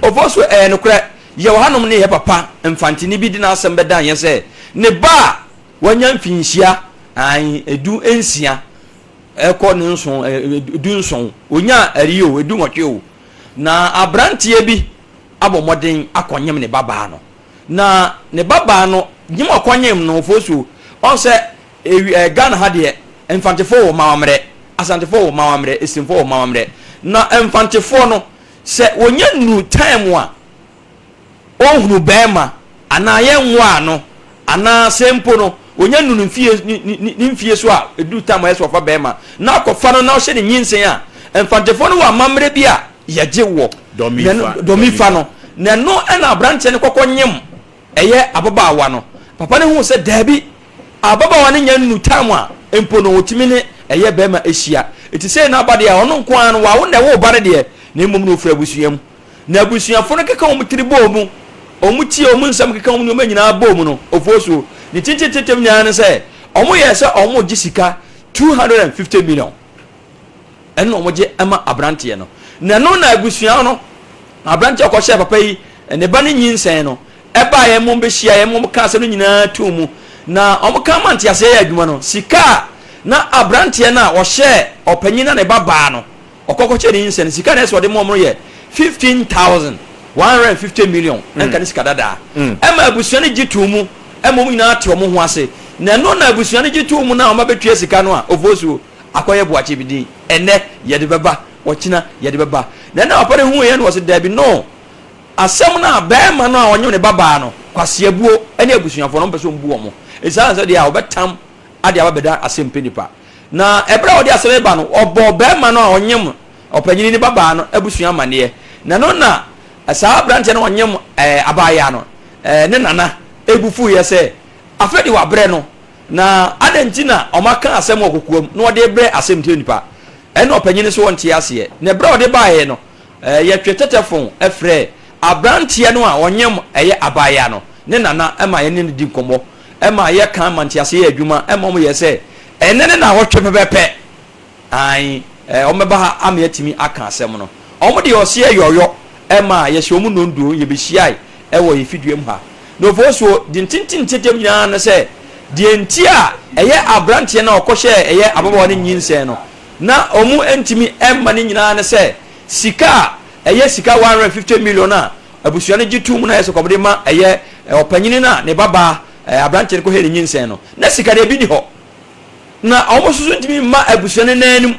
Ofosu, ɛyɛ nokorɛ, yɛwɔ hanom ne yɛ papa Mfanteni bi de n'asɛm bɛdan yɛn sɛ ne ba a wanya mfinhyia ae 16 ɛkɔ ne nson 17, ɔnyaa ɛyi o, 18 o, na aberanteɛ bi abɔ mmɔden akɔnyem ne babaa no. Na ne babaa no, nyem a ɔkɔnyem no, Ofosu, ɔn sɛ ewi ɛɛ Ghana ha deɛ, Mfantefoɔ wɔ mawammerɛ, Asantefoɔ wɔ mawammerɛ, Esimfoɔ wɔ mawammerɛ. Na Mfantefoɔ no, sɛ wɔnya nnuru time a ɔnhunu barima anaa yɛnwaa no anaa sɛ mpo no ɔnya nnuru mfie ne mfie so a ɛduru time a ɛyɛ sɛ ɔfa barima na akɔfa no na ɔhyɛ ne nyinsɛn a, Mfantefoɔ no wɔ amammerɛ bi a yɛgye wɔ dɔmifa no na ɛno ɛna aberanteɛ no kɔkɔ nyem ɛyɛ ababaawa no. Papa no huu sɛ daabi, ababaawa no nya nnu time a mpo no ɔtumi ne ɛyɛ bɛrima ahyia. Eti sei na aba deɛ a ɔno nko ara no wawo na ɛwoo ba no deɛ, na mmom no ɔfiri abusua mu. Na abusuafo no keka wɔn tiri bɔɔ mu, wɔn tie wɔn nsɛm keka wɔn nneɛma nyinaa bɔɔ mu no, ofosuo. Ne tintintintim nyinaa ne sɛ wɔyɛɛ sɛ wɔregye sika 250 million. Ɛno na wɔgye ma aberanteɛ no. Na ɛno na abusua no, aberanteɛ a ɔkɔhyɛɛ papa yi ne ba no nyinsɛn no, ɛbaeɛ ma wɔbɛhyiaeɛ ma wɔkaa asɛm no nyinaa too mu. Na wɔka ma nteaseɛ yɛ adwuma no, sika a na aberanteɛ no a ɔhyɛɛ ɔpanyin na ne ba baa no, ɔkɔ kɔhyɛɛ ne nyinsɛn no, sika na ɛsɛ ɔde ma wɔn no yɛ 15,150 million, ɛnka ne sika dadaa. Ɛma abusua no gye too mu, ɛma wɔn nyinaa te wɔn ho ase. Na ɛno na abusua no gye too mu na wɔabɛtua sika no a, Ofosuo, akɔyɛ boakye bi din, ɛnnɛ yɛde bɛba, ɔkyena yɛde bɛba. Na ɛnna papa no huiɛ no, ɔse daabi, no, asɛm no a barima no a ɔnye ne babaa no, kwaseabuo ne abusuafoɔ no, ɔmpɛ sɛ ɔmbu wɔn. Ɛsiane sɛ deɛ a ɔbɛtam ade aba bɛda asɛm pɛ nipa. Na ɛberɛ a ɔde asɛm reba no, ɔbɔɔ barima no a ɔnyem ɔpanyini ne babaa no abusua amanneɛ. Na ɛno na saa aberanteɛ no a ɔnyem abaayewa no ne nana bo fuiɛ sɛ, afei de wabrɛ no, Na adɛn nti na wɔaka asɛm wɔ kokoam na wɔde rebrɛ asɛm kyerɛ nnipa? Ɛnna ɔpanyin no nso ɔnte aseɛ. Na ɛberɛ a ɔde baeɛ no, yɛtwee tetefon frɛɛ aberanteɛ no a ɔnyem ɛyɛ abaayewa no ne nana ma yɛne no di nkɔmmɔ ma yɛka ma nteaseɛ yɛ adwuma ma wɔyɛɛ sɛ ɛnnɛ ne nnawɔtwe pɛpɛpɛ. Aane, wɔbɛba ha ama yɛatumi aka asɛm no. Wɔn deɛ ɔseɛ yɔyɔ maa yɛhyɛ wɔn nnɔnduo, yɛbɛhyiae wɔ yɛn fidua mu ha. Na Ofosuo, deɛ ntintintiatia mu nyinaa ne sɛ, deɛ nti a ɛyɛ aberanteɛ no a ɔkɔhyɛɛ ɛyɛ ababaawa no nyinsɛn no, na wɔn ntumi mma no nyinaa ne sɛ, sika a ɛyɛ sika 150 million a abusua no gye too mu na ayɛ sɛ kɔmde ma ɛyɛ ɔpanyini no a ne babaa aberanteɛ no kɔhyɛɛ ne nyinsɛn no, na sika deɛ ebi nni hɔ. Na wɔn nso so ntumi mma abusua no nan anim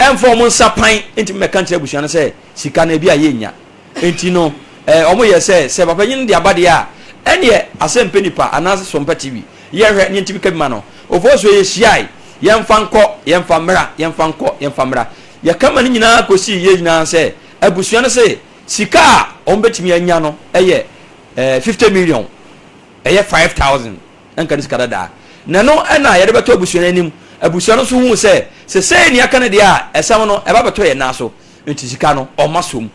mfa wɔn nsa pan ntumi mmɛka nkyerɛ abusua no sɛ sika no ebi a yɛnnya. Enti no, eh, wɔyɛ sɛ sɛ papanyin no de aba deɛ a, ɛneɛ asɛm pɛ nipa anaasɛ sompɛ TV. Yɛhwɛ ne yɛntumi ka bi ma no. Ofosuo yɛhyiae, yɛmfa nkɔ, yɛmfa mmra, yɛmfa nkɔ, yɛmfa mmra. Yɛka ma ne nyinaa kɔsii yie nyinaa sɛ abusua no se sika a wɔbɛtumi anya no yɛ eh, 50 million, ɛyɛ 5,000. Ɛnka ne sika dada. Na ɛno na yɛde bɛto abusua no anim. Abusua no nso huu sɛ, sɛ sei na yɛaka no deɛ a, ɛsɛm no, ɛba bɛtɔ yɛn nan so. Enti sika no, wɔasɔ mu.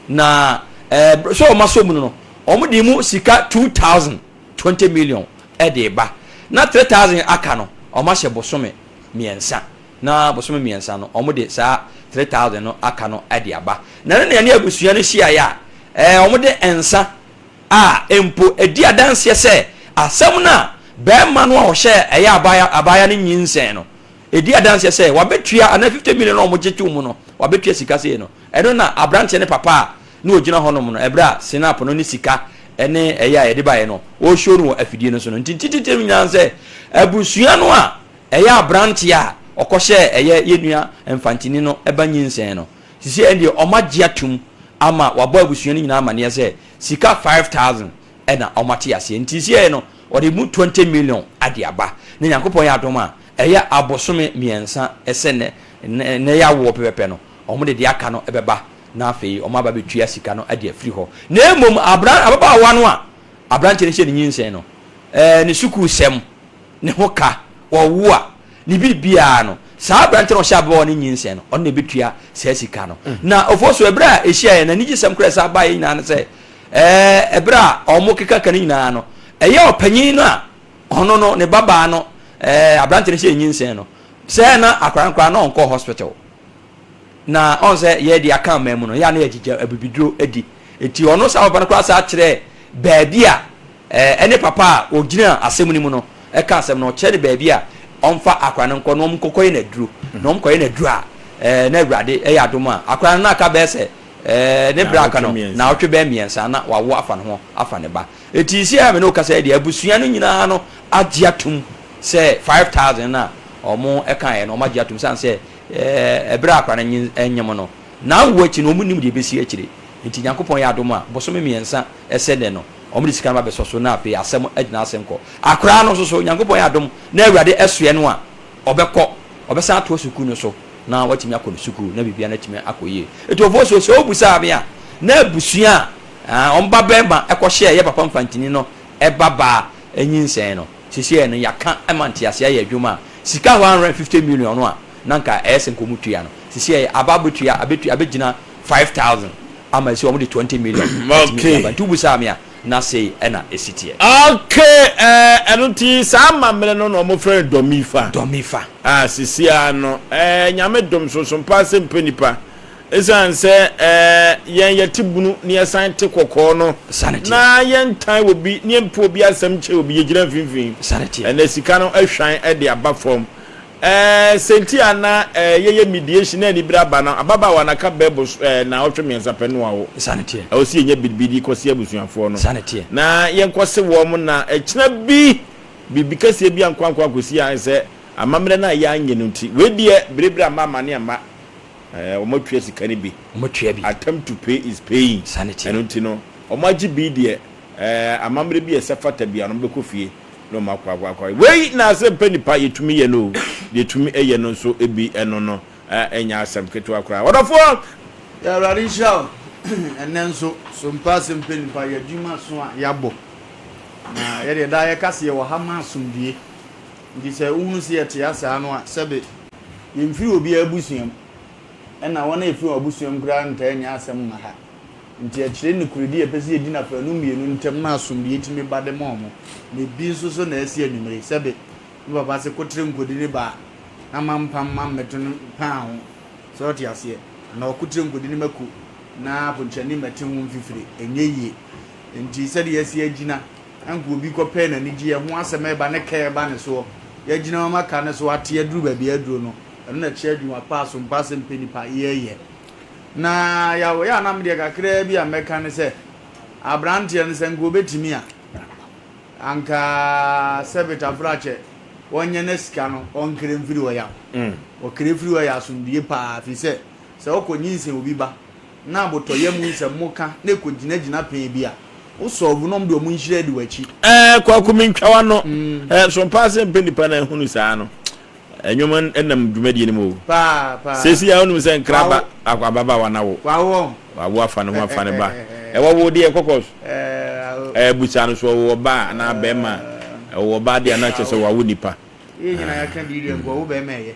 Na ɛɛ sɛ wɔasɔ mu no no, wɔde mu sika 2,000, 20 million, de reba. Na 3,000 aka no, wɔahyɛ bosome mmiɛnsa. Na bosome mmiɛnsa no, wɔde saa 3,000 no aka no de aba. Na ɛno na yɛne abusua no hyiaeɛ a, ɛɛ wɔde nsa a mpo edi adanseɛ sɛ asɛm no a barima no a ɔhyɛɛ ɛyɛ abaayewa abaayewa no nyinsɛn no, edi adanseɛ sɛ wabetua anaa 50 million a wɔgye too mu no, wabetua sika sei no. Ɛno na aberanteɛ no papa a na ɔgyina hɔnom no, ɛberɛ a Synap no ne sika ne ɛyɛ a yɛde baeɛ no, ɔreshow no wɔ afidie no so no. Nti ntititiri no nyinaa sɛ abusua no a ɛyɛ aberanteɛ a ɔkɔhyɛɛ ɛyɛ yɛn nua Mfantini no ba nyinsɛn no, sisi ɛndeɛ wɔagye atum ama wabɔ abusua no nyinaa amaneɛ sɛ Sika 5000 na ɔmo ate aseɛ nti siei no ɔde mu 20 million ade aba na Nyankopɔn yɛ adom a ɛyɛ abosome miɛnsa sɛ nɛ nɛ yɛ awoɔ pɛpɛpɛ no ɔmo de deɛ aka no bɛba na afei ɔmo aba abɛtua sika no de afiri hɔ na mmom abran ababaawa no a abranteɛ no hyɛ ne nyinsɛn no ɛɛ ne sukuu sɛm ne ho ka, ɔwo a, ne biribiara no, saa aberante no a ɔhyɛ ababaawa no nyinsɛn no, ɔno na ɛbɛtua saa sika no. Na ɔfoɔ so, ɛberɛ a ɛhyiaeɛ no, anigyesɛm koraa a ɛsan baeɛ nyinaa ne sɛ, ɛɛ, ɛberɛ a wɔkeka ka no nyinaa no, ɛyɛ ɔpanyin no a ɔno no, ne babaa no, ɛɛ, aberante no hyɛ nyinsɛn no, sɛ na akwadaa no koraa na ɔnkɔɔ hospital. Na ɔn sɛ yɛ deɛ aka aman mu no, yɛ a na yɛgyegya abibiduro di. Eti ɔno saa papa no koraa saa kyerɛɛ baabi a ɛne papa a ɔgyina asɛm no mu no ɛka asɛm no, ɔkyerɛ no baabi a ɔmfa akwadaa no nkɔ na wɔnkɔkɔyɛ no aduro. Na wɔkɔyɛ no aduro a, na Awurade yɛ adom a, akwadaa no na aka bɛyɛ sɛ ne berɛ aka no, naawɔtwe bɛyɛ mmiɛnsa na wawo afa ne ho afa ne ba. Eti seesei a me ne wo kasa yi deɛ, abusua no nyinaa no agye atom sɛ 5000 no a wɔkaeɛ no, wɔagye atom sane sɛ ɛberɛ a akwadaa no nyem no, n'awoɔ akyi no, wɔnnim deɛ ɛbɛsi akyire. Nti Nyankopɔn yɛ adom a, bosome mmiɛnsa sɛ nnɛ no, wɔde sika no ba bɛsɔ so na afei asɛm agyina ase nkɔ. Akwadaa no nso so, Nyankopɔn yɛ adom na Awurade soɛ no a, ɔbɛkɔ, ɔbɛsan atoa sukuu no so na watumi akɔ ne sukuu na biribiara no atumi akɔ yie. Nti Ofosuo, sɛ wobusaa me a, na abusua a wɔn ba barima kɔhyɛɛ yɛ papa mfantini no ba baa nyinsɛn no, seesei no yɛaka ma nteaseɛ ayɛ adwuma a, sika 150 million no a na nka ɛyɛ sɛ nka wɔtua no, seesei aba abɛtua, abɛtua, abɛgyina 5000 ama ɛsɛ wɔn de 20 million atumi de aba. Nti wobusaa me a, na sei na ɛsi teɛ. Okay, ɛɛ, ɛno nti saa amammerɛ no na wɔfrɛ no Dɔmifa. Dɔmifa. A sisi ara no, ɛɛ, Nyame dom so, so mpa ase mpɛ nipa. Esiane sɛ ɛɛ, yɛn yɛte bunu na yɛsan te kɔkɔɔ no, na yɛntan obi na yɛmpɛ obi asɛm nkyerɛ obi, yɛgyina mfimfini. Ɛnɛ sika no ahwan de aba fam. Ɛɛ, sɛ nti a na ɛɛ, yɛyɛ mediation na anibere aba no, ababaawa no aka bɛɛ bos ɛɛ, naawɔtwe mmiɛnsa pɛ no awo. Ɛwɔ sɛ yɛnya biribi de kɔse abusuafoɔ no, na yɛnkɔse wɔn na ɛkyena bi, biribi kɛseɛ bi ankɔ ankɔ ankɔsi a, sɛ amammerɛ no a yɛanyɛ no nti. Wei deɛ, berebere amma amane amma. Ɛɛ, wɔatua sika no bi. Wɔatua bi. Attempt to pay is paying. Saa na ɛteɛ. Ɛno nti no, wɔagye bi deɛ, ɛɛ, amammerɛ bi a ɛsɛ fata biara no, wɔbɛkɔ fie na wɔakɔ akɔ akɔyɛ. Wei na sɛ mpɛ nipa yɛtumi yɛ no o, deɛ yɛtumi yɛ no nso bi ɛno no, ɛɛ, ɛnyɛ asɛm ketewa koraa. Ɔdɔfoɔ! Yɛ Awurade nhyira wo ɛnnɛ nso. So mpa asɛm pɛ nipa yɛ adwuma so a yɛabɔ na yɛdeɛ daa yɛka se yɛwɔ ha ma asomdwie nti sɛ wohunu se yɛte ha saa no a sɛbe Yɛmfiri obiara abusua mu, ɛnna wɔn a ɛfiri wɔn abusua mu koraa ntaa nnya asɛm mma ha. Enti ɛkyerɛ nokorɛdi a yɛpɛ sɛ yɛdi no afanu mmienu ntam na asomdwoeɛ tumi ba de ma wɔn. Na ebi nso so na asi anwummere yi, sɛbe me papa se kotere nkɔdi ne ba a, na mampam mammɛto no paa ho. Sɛ wote aseɛ? Anaa ɔkotere nkɔdi ne mako na aponkyerɛni mmɛte ho mfifire. Ɛnyɛ yie. Enti sɛdeɛ yɛasi agyina Anka obi kɔpɛɛ n'anigyeɛ ho asɛm reba ne ka reba ne soɔ, yɛagyina hɔ ama ka no so ate aduru baabi a aduro no, ɛno na ɛkyerɛ adwuma pa a sompa asɛm pɛ nipa yɛyɛ. Na yaw yɛ a na medeɛ kakraa bi a mɛka ne sɛ, aberanteɛ no sɛ anka ɔbɛtumi a, anka sɛbe tafrakyɛ ɔnyɛ na sika no ɔnkere mfiri hɔ yaw. Ɔkere firi hɔ yɛ asomdwie paa, firi sɛ, sɛ wokɔ nyinsɛn obi ba na abotɔyam nsɛm mo ka na ɛkɔ gyina gyina pɛn bi a, wo solve na ɔmo de ɔmo nhyira adi w'akyi. Ɛɛ Kwaku me ntwa w'ano ɛɛ so mpaa sɛ mpɛ nipa na ehunu saa no ɛnwom ɛnam dwumadie no mu o Paa paa. Sɛsi a wonim sɛ nkra ba Wawo. akɔ ababaawa no awo Wawo ɔn. Wawo afa ne ho afa ne ba ɛwɔ wo deɛ kɔkɔ so Ɛɛ awo. ɛɛ busa no so ɔwɔ ɔba anaa bɛɛma ɛwɔ ɔba deɛ na kyerɛ sɛ Wawo. wawo nipa. Yɛ nyinaa yɛka bi deɛ nka ɔwo bɛɛma ɛyɛ.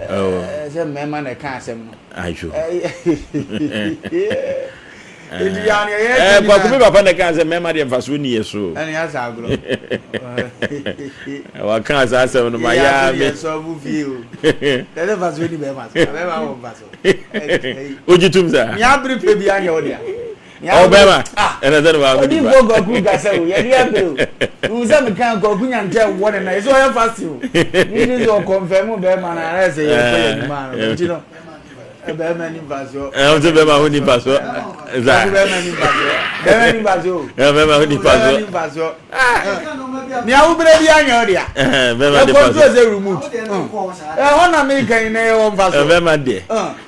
Oh. Sɛ mmarima na ɛka asɛm no. Ayo. Nti yɛ anea yɛ Eh, kwaku mi papa na ɛka sɛ mmarima deɛ mfasoɔ ni yɛ so. Ɛne asa agorɔ. Waka saa asɛm no ma yaa mi. Yɛ sɔ bu fie o. Ɛne mfasoɔ ni bɛrima so. Bɛrima wɔ mfasoɔ. Ogye tum saa. Nea abere pɛ bi anyɛ wo dea. Ɔwɔ bɛrima ɛna sɛ ne baako nipa. Odi nkɔ kwaku kasa o yɛde abere o. Nhu sɛ meka kwaku nyantɛ wɔ ne nan ɛsɛ ɔyɛ fast o. Ne ti sɛ ɔkɔnfɛm bɛrima no ara sɛ yɛkɔ yɛ anim ano nti no bɛrima ni mfa so. Ɛwɔ sɛ bɛrima ho nipa so. Kwaku bɛrima ni mfa so. Bɛrima ni mfa so o. Bɛrima ho nipa so. Bɛrima ni mfa so. Nea wobere bi anyɛ wo dea. Bɛrima de fa so. Yɛ control sɛ remote. Ɛhɔ na meka yi na yɛwɔ mfa so. Bɛrima deɛ.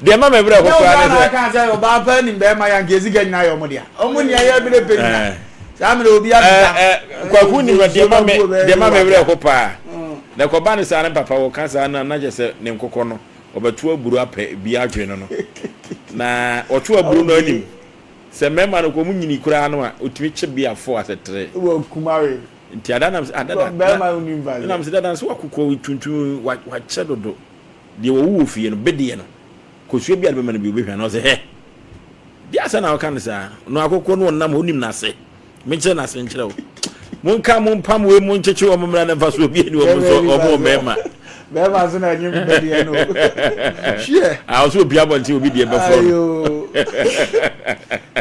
Deɛ ma mɛbrɛ hɔ koraa ne sɛ. Nyɛ wo sɛ ɔbaa paa nim bɛrima yɛ anka esika nyinaa yɛ ɔmo dea. Ɔmo nea yɛ bere pɛ nyinaa. Saa mmerɛ obi abisa. Kwaku nim deɛ ma me deɛ ma mɛbrɛ hɔ paa. Na ɛkɔba ne saa ne papa wɔka saa na na kyerɛ sɛ ne nkokɔ no ɔbɛto aburo apɛ bi adwene no no. Na ɔto aburo no anim. Sɛ mmarima no kɔ ɔmo nyini koraa no a otumi kye bia fo asɛ tere. Wɔ kumare. Nti ada nam sɛ ah dada. Bɛrima wo nim fa. Nam sɛ dada nso wakokɔ tuntum wakyɛ dodo. Deɛ wɔwo wɔ fie no bedeɛ no kosua bi a de bɛma no bi obɛhwa no ɔsɛ hɛ. Deɛ asɛ na ɔka no saa no akokɔ no ɔnam hɔ onim n'ase. Menkyerɛ n'ase nkyerɛ wo. Monka mompam wei monkyekye wɔn mmra na mfasoɔ bi ani wɔn so wɔn mmarima. Bɛrima nso na ɛnyem bɛ deɛ no. Hwiɛ. Ah, ɔsɛ obi abɔnten obi deɛ bɛfɔ no.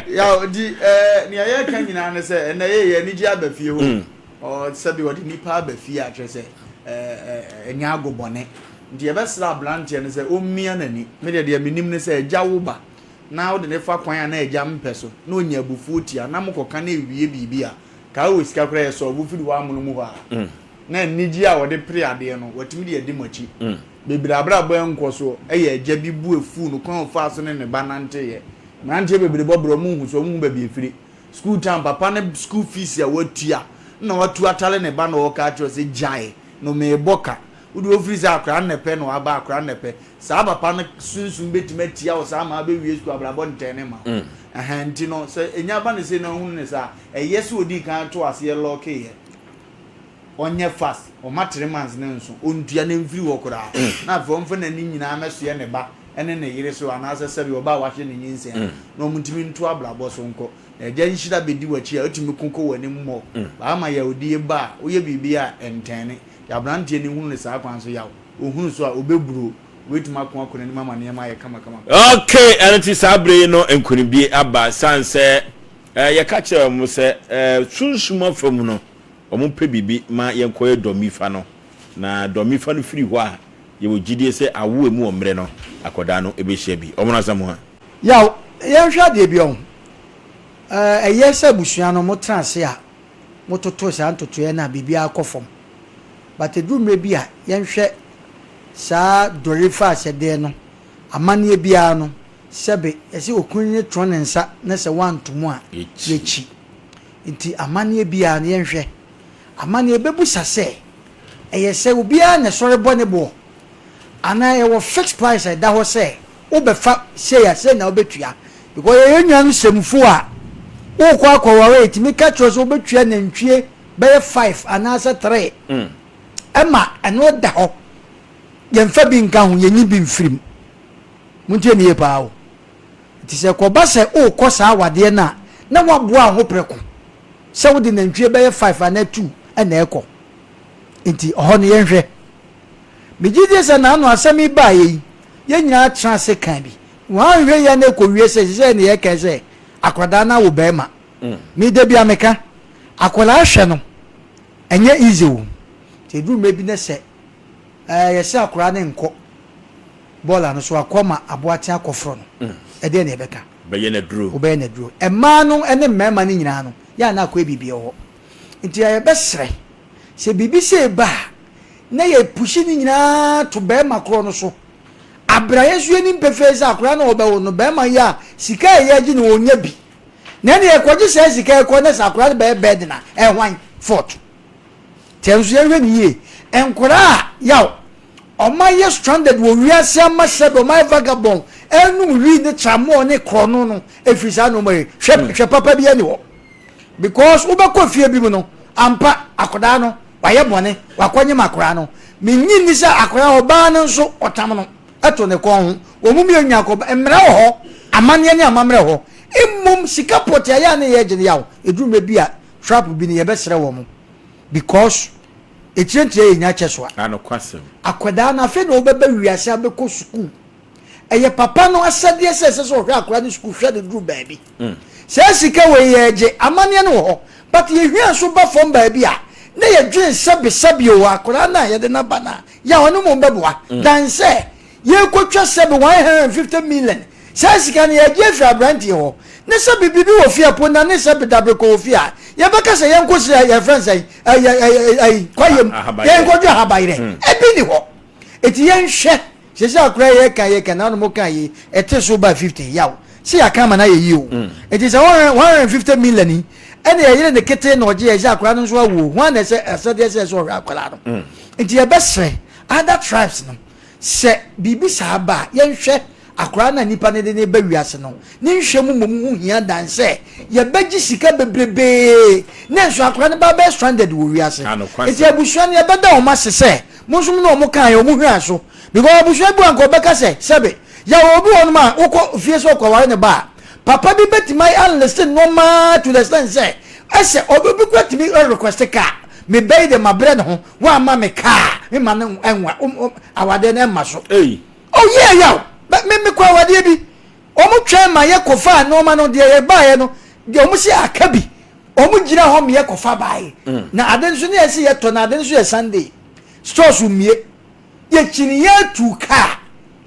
Yaw di ɛɛ nea yɛka nyinaa ne sɛ ɛnna yɛ yɛ anigye aba fie hɔ. Mm. Ɔ sɛbi ɔde nipa aba fie a kyerɛ sɛ ɛɛ ɛnyɛ ago bɔne. Nti yɛbɛsrɛ aberanteɛ no sɛ ɔmmia n'ani. Me deɛ deɛ menim ne sɛ agya wo ba na wode ne fa kwan a na agya mpɛ so na ɔnya abufuo tia na mokɔka na ɛwie biribi a kaa wɔ sika koraa yɛ sɔɔbo firi hɔ amono mu hɔ a. Na anigye a wɔde pere adeɛ no, wɔatumi de adi mo akyi. Bebree abrabɔ ɛnkɔ soɔ yɛ agya bi bo afuu no kwan a ɔfaa so ne ne ba nanteeɛ. Mmeranteɛ bebree bɔ bra wɔn nhu so, wɔn nhu baabi ɛfiri. School time, papa no school fees a watua na watu atale ne ba na ɔreka akyerɛ sɛ gyae no merebɔ ka. Wode wofiri sɛ akwadaa no na ɛpɛ na waba akwadaa no na ɛpɛ. Saa papa no sunsum bɛtumi atia wo saa ma wobɛwie sukuu abrabɔ ntɛn ma wo. Ɛhɛn nti no sɛ ɛnya ba no sei na wohunu no saa a, ɛyɛ sɛ ɔdii kan too aseɛ lɔɔkeeɛ. Ɔnyɛ fast, ɔma tre months no nso, ɔntua no mfiri hɔ koraa, na afei ɔmfa n'ani nyinaa mmɛsoɛ ne ba ne ne yere so, anaasɛ sɛbe ɔba a wahwɛ ne nyinsɛn a, na wɔntumi nto abrabɔ so nkɔ. Na Agya nhyira bɛdi w'akyi a, wotumi ko kɔ w'anim mmɔ. Baa ma yawdie ba a, woyɛ biribi a ɛntɛne. Nti aberanteɛ no hunu no saa kwan so yaw. Ɔhunu so a, ɔbɛburo. Ɔbɛtumi ako akɔ n'anim ama nneɛma ayɛ kamakama. Okay, ɛno nti saa bere yi no nkonimdie aba sane sɛ eh, yɛka kyerɛ wɔn sɛ eh, sunsum afa mu no Wɔpɛ biribi ma yɛnkɔyɛ dɔmmifa no, na dɔmmifa no firi hɔ a, yɛwɔ gyidie sɛ awo a ɛmu wɔ mmerɛ no, akwadaa no bɛhyia bi. Wɔn Asamoah. Yaw, yɛnhwɛ adeɛ bi ɔho. Ɛyɛ sɛ abusua no motena ase a mototo saa ntotoeɛ no a biribiara kɔ fam. But ɛduru mmerɛ bi a yɛnhwɛ saa dɔrefa asɛdeɛ no, amanneɛ biara no, sɛbe yɛse okunini trɔ ne nsa na sɛ woanto mu a, yɛkyi. Nti amanneɛ biara no yɛnhwɛ. Amanneɛ bɛbusa sɛ, ɛyɛ sɛ obiara na ɛsɔre bɔ ne boɔ? Anaa ɛwɔ fixed price a ɛda hɔ sɛ wobɛfa sei a sei na wobɛtua? Because yɛyɛ nuanom Sɛmufoɔ a, wokɔ akɔware a yɛtumi ka kyerɛ wo sɛ wobɛtua nantwie bɛyɛ five anaasɛ three. Ɛma ɛno da hɔ. Yɛmfa bi nka ho, yɛnyi bi mfiri mu. Montie me yie paa o. Nti sɛ ɛkɔba sɛ worekɔ saa awadeɛ no a, na woaboa wo ho prɛko sɛ wode nantwie bɛyɛ five anaa two na ɛrekɔ. Nti ɔhɔ no yɛnhwɛ. Megye die sɛ naano asɛm yi baeɛ yi, yɛn nyinaa tena ase kaa bi. Wɔanhwɛ yie a na ɛkɔwie sɛ seesei deɛ yɛreka yi sɛ akwadaa no awo barima. Me da biara meka, akwadaa hwɛ no ɛnyɛ easy o. Nti ɛduru mmerɛ bi na sɛ ɛɛ yɛsɛ akwadaa no nkɔ bɔɔla no so akɔ ma aboaten akɔforɔ no, ɛdeɛn na yɛbɛka? Bɛyɛ no aduro. Wobɛyɛ no aduro. Mmaa no ne mmarima no nyinaa no, yɛ a na akɔyɛ biribi wɔ hɔ. Nti yɛbɛsrɛ, sɛ biribi sei ba a, na yɛpushi ne nyinaa to barima korɔ no so. Aberɛ a yɛn nso yɛnim pefee sɛ akwadaa no a wɔbɛwo no, barima yi a sika a yɛgye no ɔnnya bi. Na ɛnna yɛkɔgye saa sika yi kɔ na sɛ akwadaa no bɛyɛ burden a, ɛyɛ hwan fault? Nti ɛno nso yɛnhwɛ no yie. Nkwadaa a yaw Ɔmo ayɛ stranded wɔ wiase ama sɛbe ɔmo ayɛ vagabond ɛnum wii ne tramɔɔ ne korɔno no ɛfiri saa nnoɔma yi hwɛ hwɛ papa bi ɛni hɔ because wobɛkɔ fie bi mu no ampa akwadaa no wayɛ bɔne wakɔ nyem akwadaa no menyi nni sɛ akwadaa ɔbaa no nso ɔtam no ɛto ne kɔn ho wɔn mu mmienu nya akɔ mmara wɔ hɔ amanneɛ ne amammerɛ hɔ mmom sika pɔte a yɛ a ne yɛ gye no yaw ɛduru mmerɛ bi a trap bi no yɛbɛsrɛ wɔn because Etire ntia yɛ nya kyɛ so a. Anokwasɛm. Akwadaa no afei na ɔbɛba wiase abɛkɔ sukuu. Ɛyɛ papa no asɛdeɛ sɛ ɛsɛ sɛ ɔhwɛ akwadaa no sukuu hwɛ no duru baabi. Saa sika wei yɛregye, amanneɛ no wɔ hɔ but yɛhwia nso ba fam baabi a na yɛdwene sɛbe sɛbe o akwadaa no a yɛde no aba no a yɛ a ɔno mmom bɛboa than sɛ Yɛrekɔtwa sɛbe 150 million, saa sika no yɛregye afiri aberanteɛ hɔ, ne sɛbe biribi wɔ fie a Ponda ne sɛbe Dabreko wɔ fie a, yɛbɛka sɛ yɛnkɔ si yɛfrɛ no sɛn, ɛyɛ ɛyi kwayam, yɛnkɔdwe ahabayerɛ, ebi ni hɔ. Eti yɛnhwɛ, sɛsɛ akora yɛka yɛka na mo ka yi, ɛte so ba 50, yaw, sɛ yɛaka ama no ayɛ yie o. Eti sɛ 150 million yi, ɛna yɛyere ne ketee na ɔgye yɛ sɛ akora no nso awo, hwan na ɛsɛ asɛdeɛ sɛ ɛsɛ ɔhwɛ akwadaa no. Nti yɛbɛsrɛ other tribes no, Sɛ biribi saa ba a, yɛnhwɛ akwadaa no a nnipa no de no reba wiase no, ne nhwɛ mu mmom ho hia dan sɛ yɛbɛgye sika bebrebee na nso akwadaa no ba bɛyɛ stranded wɔ wiase. Nti abusua no yɛbɛda wɔn ase sɛ mo nso mo ne wɔn kaeɛ wɔn hwɛɛ so because abusua bi wɔ anka wɔbɛka sɛ sɛbe yɛwɔ obi wɔ nom a wokɔ fie sɛ ɔkɔware ne ba a papa bi bɛtumi ayɛ unlist nneɛma to the extent sɛ ɛsɛ obi kura tumi request car mebɛyi de mabrɛ ne ho woamma me car. mema no ɛnwa awadeɛ no ɛmma so. Oh yeah yaw me mekɔ awadeɛ bi wɔn twɛn ma yɛ kɔfa nneɛma no deɛ yɛ baeɛ no deɛ wɔn si aka bi wɔn gyina hɔ ma yɛ kɔfa baeɛ mm. Na ade nso ne yɛ si yɛ tɔ na ade nso yɛ Sunday stores mmie yɛkyini yɛ tu kaa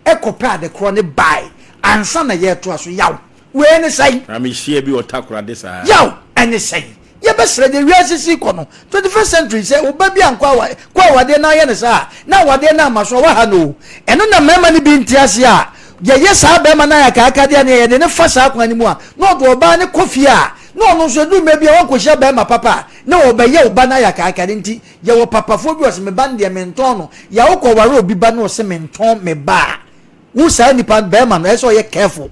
ɛkɔpɛ ade korɔ ne bae ansa na yɛtoa so yaw wei ne sɛn. Na mehyia bi wɔ Takoradi saa. Yaw ɛne sɛn. Yɛbɛsrɛ deɛ wiase si kɔ no 21st century sɛ wo ba bi ankɔ awa kɔ awadeɛ na ayɛ no saa a na awadeɛ no amma so a waha no o. Ɛno na mmarima no bi nte aseɛ a yɛyɛ saa barima no ayɛ akaakadeɛ a na yɛde no fa saa kwan no mu a na ɔde ɔbaa no kɔ fie a na ɔno nso ɛduru mmerɛ bi a wankɔhyia barima papa a na ɔbɛyɛ wo ba no ayɛ akaakadeɛ nti yɛwɔ papafoɔ bi ɔse me ba no deɛ mentɔn no yɛ wokɔ ware obi ba na ɔse mentɔn me ba a wo saa nipa barima no ɛsɛ sɛ ɔyɛ careful.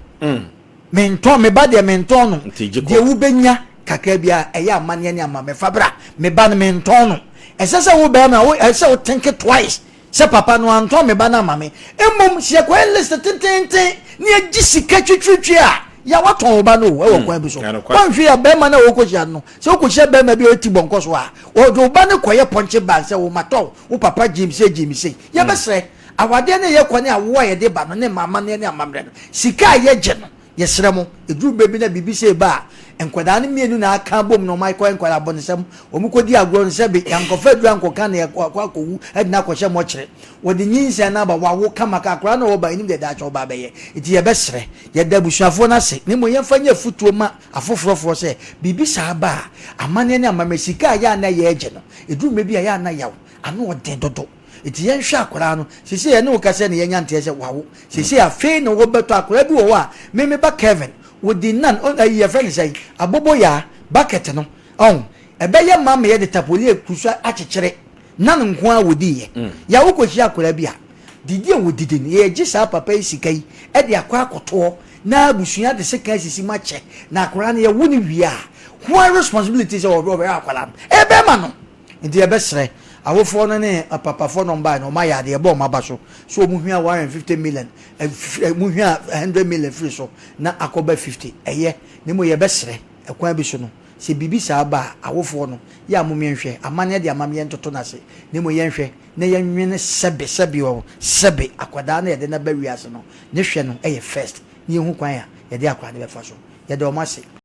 Mentɔn, me ba deɛ mentɔn no. Deɛ wobɛnya kakra biara, ɛyɛ amanneɛ ne amammerɛ. Fa bra, me ba no mentɔn no. Ɛsɛ sɛ wo barima, wo, ɛsɛ sɛ wo think twice sɛ papa no antɔn me ba no ama me. Mmom, sɛ yɛkɔyɛ list tenteenten na yɛgye sika twitwiritwi a, yɛ a woatɔn wo ba no o, ɛwɔ kwan bi so. Woanhwɛ yie a, barima no a wokɔhyia no no, sɛ wokɔhyia barima bi a ɔyɛ ti bɔnkɔ so a, ɔde wo ba no kɔyɛ pɔnkye bag sɛ wo matɔ wo, wo papa gyee me sei, gyee me sei. Yɛbɛsrɛ. Awadeɛ no a yɛkɔ ne awoɔ a yɛde ba no ne mma amanneɛ ne amammerɛ no, sika a yɛgye no, yɛsrɛ mo, ɛduru berɛ bi na biribi sei ba a, nkwadaa no mmienu na aka abom na wɔakɔyɛ nkwadaa abɔnesɛm, wɔkɔdi agorɔ no, sɛbe yɛankɔfa aduro ankɔka na yɛakɔ akɔwu de no akɔhyɛ mɔkyere. Wɔde nyinsɛn no aba, wɔawo kama, akwadaa no a ɔba, yɛnnim deɛ daakye ɔba abɛyɛ. Nti yɛbɛsrɛ, yɛda abusuafoɔ no ase, na mmom yɛmfa nyɛ afotuo ma afoforɔfoɔ sɛ, biribi saa ba a, amanneɛ ne amammerɛ, sika a ɛyɛ a na yɛregye no, ɛduru mmerɛ bi a ɛyɛ a na yaw, ano ɔden dodo. Nti yɛnhwɛ akwadaa no. Seesei yɛne wo kasa na yɛanya nteɛ sɛ wawo. Seesei afei na wɔbɛtɔ akwadaa bi wɔ hɔ a, me me ba Kevin, wɔdi nan, ɔ, ayi yɛfrɛ no sɛn, aboboyaa, bucket no, ɔho, ɛbɛyɛ ma ma yɛde tapoli akusu akyekyere, nan nko ara wɔdiiɛ. Yɛ a wokɔhyia akwadaa bi a, didi a wɔdidi no, yɛgye saa papa yi sika yi de akɔ akɔtoɔ na abusua de sekan asisi mu akyɛ, na akwadaa no yɛwo no wie a, hwan responsibility sɛ ɔbɛhwɛ akwadaa no? Ɛyɛ bɛrima no. Nti yɛbɛsrɛ awofoɔ no ne apapafoɔ na wɔbaeɛ no wɔayɛ adeɛ yɛbɔ wɔn aba so sɛ wɔn hwia 150 million wɔn hwia 100 million firi so na akɔba 50 ɛyɛ na mmom yɛbɛsrɛ ɛkwan bi so no sɛ biribi saa ba a awofoɔ no yɛ a mom yɛnhwɛ amanneɛ de amam yɛntoto no ase na mmom yɛnhwɛ na yɛnwene sɛbe sɛbe o sɛbe akwadaa no yɛde no aba wiase no ne hwɛ no yɛ first na yɛhu kwan a yɛde akwadaa no bɛfa so yɛda wɔn ase.